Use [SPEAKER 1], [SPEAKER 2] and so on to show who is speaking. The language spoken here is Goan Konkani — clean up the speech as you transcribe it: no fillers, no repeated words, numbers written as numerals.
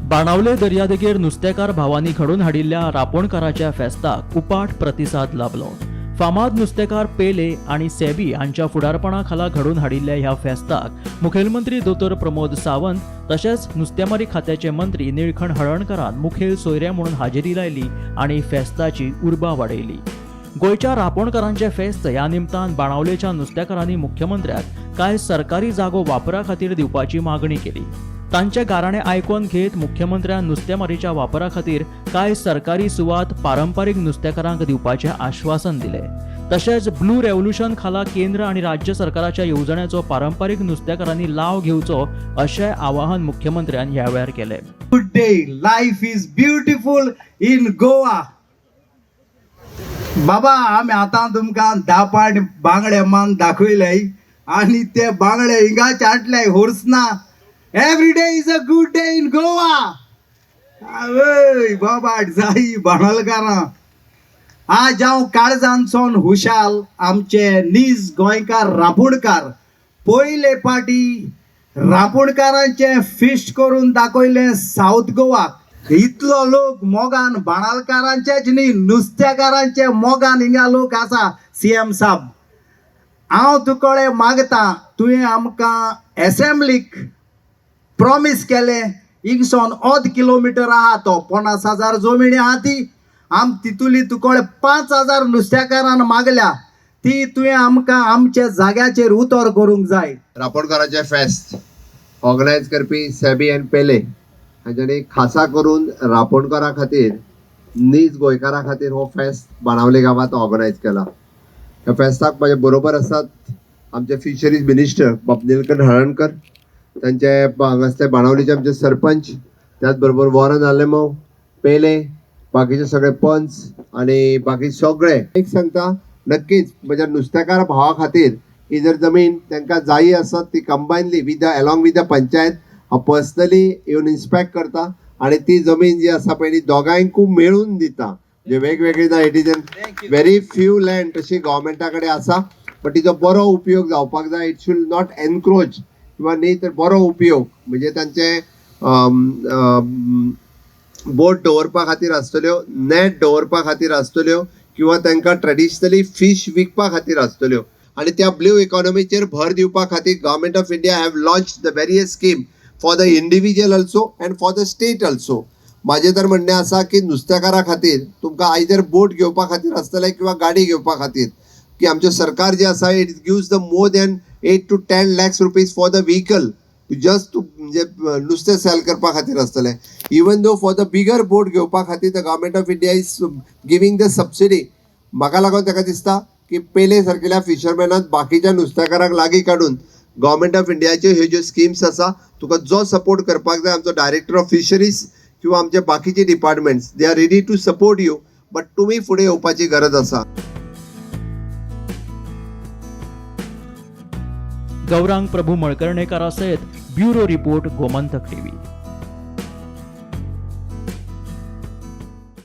[SPEAKER 1] बाणावले दर्यादेगेर नुस्तेकार भावांनी घडोवन हाडिल्ल्या रापोणकाराच्या फेस्ताक उपाट प्रतिसाद लाबलो. फामाद नुस्तेकार पेले आनी सेबी हांच्या फुडारपणा खाला घडोवन हाडिल्ल्या ह्या फेस्ताक मुखेलमंत्री दोतोर प्रमोद सावंत तशेंच नुस्तेमारी खात्याचे मंत्री निळखण हळर्णकरान मुखेल सोयरे म्हणून हाजेरी लायली आनी फेस्ताची उर्बा वाडयली. गोंयच्या रापोणकारांचें फेस्त ह्या निमतान बाणावलेच्या नुस्तेकारांनी मुख्यमंत्र्याक कांय सरकारी जागो वापरा खातीर दिवपाची मागणी केली. तांचे गाराणें आयकून घेत मुख्यमंत्र्यान नुस्तेमारीच्या वापरा खातीर कांय सरकारी सुवात पारंपारीक नुस्तेकारांक दिवपाचें आश्वासन दिलें. तशेंच ब्लू रेव्होल्युशन खाला केंद्र आनी राज्य सरकाराच्या येवजण्याचो पारंपारीक नुस्तेकारांनी लाव घेवचो अशें आवाहन मुख्यमंत्र्यान ह्या वेळार केलें.
[SPEAKER 2] Good day, life is beautiful in Goa. बाबा आमी आतां तुमकां दापाट बांगडे मान दाखयले आनी ते बांगडे हिंगा चाटले होर्स ना. Every day is a good day in Goa. आवय बाबा जाई बाणलकारां, आज हांव काळजानसून हुशाल. आमचे नीज गोंयकार रापोणकार पयले पाटी रापोणकारांचें फिस्ट करून दाखयलें सावथ गोवाक. इतलो लोक मोगान बाणालकारांचेच न्ही, नुस्तेकारांचे मोगान हिंगा लोक आसा. सी एम साहब, हांव तुकडे मागता, तुवें आमकां एसेंब्लीक प्रॉमीस केलें हिंगसोन अर्द किलोमिटर आहा तो 50,000 जमिनी आहा ती आम तितुली तुकडे 5,000 नुस्तेकारान मागल्या, ती तुवें आमकां आमच्या जाग्याचेर उतर करूंक जाय.
[SPEAKER 3] रापोणकाराचें फेस्त ऑर्गनायज करपी सेबी आनी पेले हांच्यांनी खासा करून रापोणकारा खातीर, नीज गोंयकारा खातीर हो फेस्त बाणावले गांवांत ऑर्गनायज केला. ह्या फेस्ताक म्हाजे बरोबर आसात आमचे फिशरीज मिनिस्टर बाब निलकंठ हळर्णकर, तांचे हांगासले बाणावलीचे आमचे सरपंच, त्याच बरोबर वॉरन आलेमो, पेले, बाकीचे सगळे पंच आनी बाकी सगळे. एक सांगता, नक्कीच म्हज्या नुस्तेकार भावा खातीर ही जर जमीन तांकां जायी आसत ती combinedly with the along with the panchayat हांव पर्सनली येवन इन्स्पेक्ट करता आनी ती जमीन जी आसा पळय ती दोगांयकूय मेळून दिता. म्हणजे वेगवेगळी ना, it is an very few land तशी गव्हर्मेंटा कडेन आसा, बट तिचो बरो उपयोग जावपाक जाय. It should not encroach किंवा न्ही तर बरो उपयोग म्हणजे तांचे बोट दवरपा खातीर आसतल्यो, नॅट दवरपा खातीर आसतल्यो किंवा तांकां ट्रेडिशनली फीश विकपा खातीर आसतल्यो. आनी त्या ब्लू इकॉनॉमीचेर भर दिवपा खातीर government of India have launch the various scheme for the individual also and for the state also. म्हाजें तर म्हणणें आसा की नुस्तेकारा खातीर तुमकां आयदर बोट घेवपा खातीर आसतलें किंवा गाडी घेवपा खातीर की आमचें सरकार जें आसा it gives the more than 8 to 10 lakhs rupees for the vehicle just to म्हणजे नुस्तें सेल करपा खातीर आसतलें. Even though for the bigger boat घेवपा खातीर the government of India is giving the subsidy. म्हाका लागून ताका दिसता की पेले सारकेल्या फिशरमॅनाक बाकीच्या नुस्तेकारांक लागीं काडून गव्हर्मेंट ऑफ इंडियाच्यो ह्यो ज्यो स्किम्स आसा तुका जो सपोर्ट करपाक जाय, आमचो डायरेक्टर ऑफ फिशरीज किंवा आमचे बाकीचे departments they are ready to support you, but तुमी फुडें येवपाची गरज आसा.
[SPEAKER 1] गौरांग प्रभू मळकर्णेकारा सयत ब्युरो रिपोर्ट, गोमंतक टीव्ही.